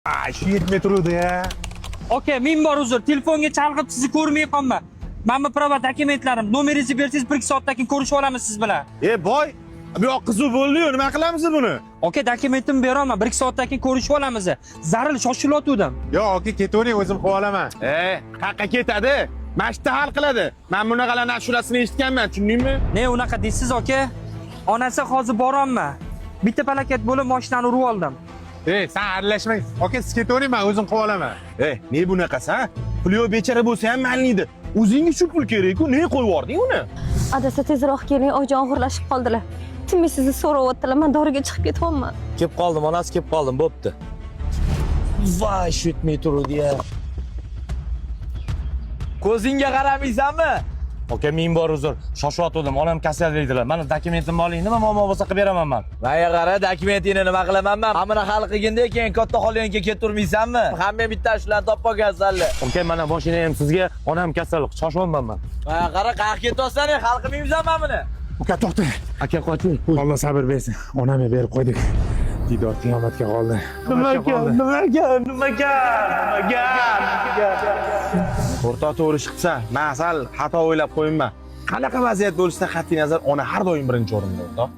Shu yetmay turuvdi ya. Aka, ming bor uzr, telefonga chalg'ib sizni ko'rmay qolman. Mana bu права, dokumentlarim, nomeringizni bersangiz, 1-2 soatdan keyin ko'rishib olamiz siz bilan. E boy, bu yoq qiziq bo'ldi-yu, nima qilamiz buni? Aka, dokumentimni beraman, 1-2 soatdan keyin ko'rishib olamiz. Zaril shoshilayotgandim. Yo'q, aka, ketavering, o'zim qilib olaman. E, qayerqa ketadi? Mana shu yerda hal qiladi. Men bunaqalarni ashulasini eshitganman, tushundingmi? Ne unaqa deysiz, aka? Onasi, hozir boryapman. Bitta palakat bo'lib mashinani urib oldim. Ey, san aralashmang. Aka, siz ketavering, men o'zim qilib olaman. E, ne bunaqasi, ha? Puli yo'q bechora bo'lsa ham mayli. O'zingga shu pul kerak-ku, ne qo'yib yubording uni? Adasi, tezroq keling, oyijon og'irlashib qoldilar. Tinmay sizni so'rayaptilar, man doriga chiqib ketyapman. Kelib qoldim, onasi, kelib qoldim, bo'pti. Voy, shu yetmay turdi ya. Ko'zingga qaramaysanmi? Aka, ming bor uzr, shoshyotgandim, onam kasal deydilar. Mana dokumentimni oling, nima muammo bo'lsa qilib beraman man. Manga qara, dokumentingni nima qilaman man? Hamma hal qilganda keyin katta xolangga keturmaysanmi? Hamma bitta shularni topib olgansanlar. Aka, mana mashina ham sizga, onam kasal, shoshyapman man. Manga qara, qayerga ketyapsan? Hal qilmaymisan mana buni. Uka, to'xta. Aka, qoching. Alloh sabr bersin. Onamga berib qo'ydik. Diydor qiyomatga qoldi. Nima gap, nima gap, nima gap, nima gap? O'rtoq, to'g'ri chiqsa, men sal xato o'ylab qo'yinman. Qanaqa vaziyat bo'lishidan qat'iy nazar, ona har doim birinchi o'rinda, o'rtoq.